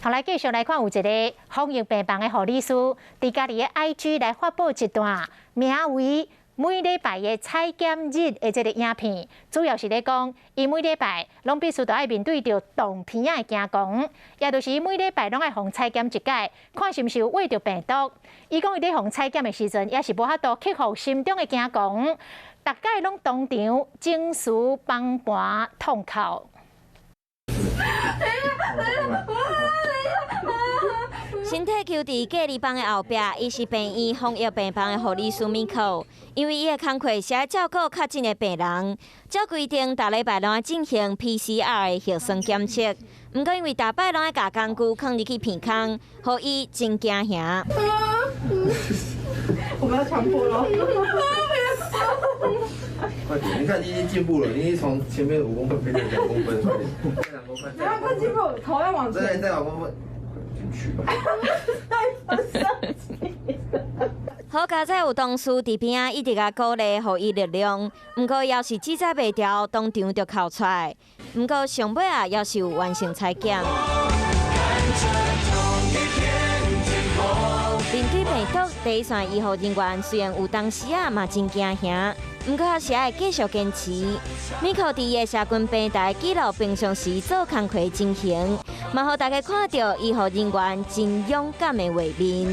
好，來繼續來看，有一个防疫病房的護理師，佇家己的 IG 來發布一段名為每禮拜的採檢日的這个影片，主要是咧講，伊每禮拜攏必須都愛面對著斷鼻仔的驚惶，也就是每禮拜攏愛予採檢一擺，看是毋是有秽著病毒。伊講伊咧予採檢的時陣，也是無法度克服心中的驚惶，逐擺攏當場情緒崩盤痛哭。身體劵佇隔離房的後壁，伊是病院防疫病房的護理師米克，因為伊的工課是愛照顧確診的病人，照規定，逐禮拜攏愛進行 PCR 的核酸檢測。毋過因為逐擺攏愛共工具囥入去鼻孔，予伊真驚嚇。我們要強迫咯。快點，你看你已經進步了，你已經從前面5公分變成2公分，快點，再2公分。要快進步，頭要往前。再2公分。進去吧。太生氣。好佳哉有同事佇邊仔一直共鼓勵，予伊力量。毋過猶是支持袂牢，當場就哭出來。毋過上尾啊，猶是有完成採檢。面對病毒，第一線醫護人員雖然有當時啊嘛真驚嚇，毋過猶是愛繼續堅持。米克佇伊的社群平台記錄平常時做工課情形，嘛予大家看著醫護人員真勇敢的畫面。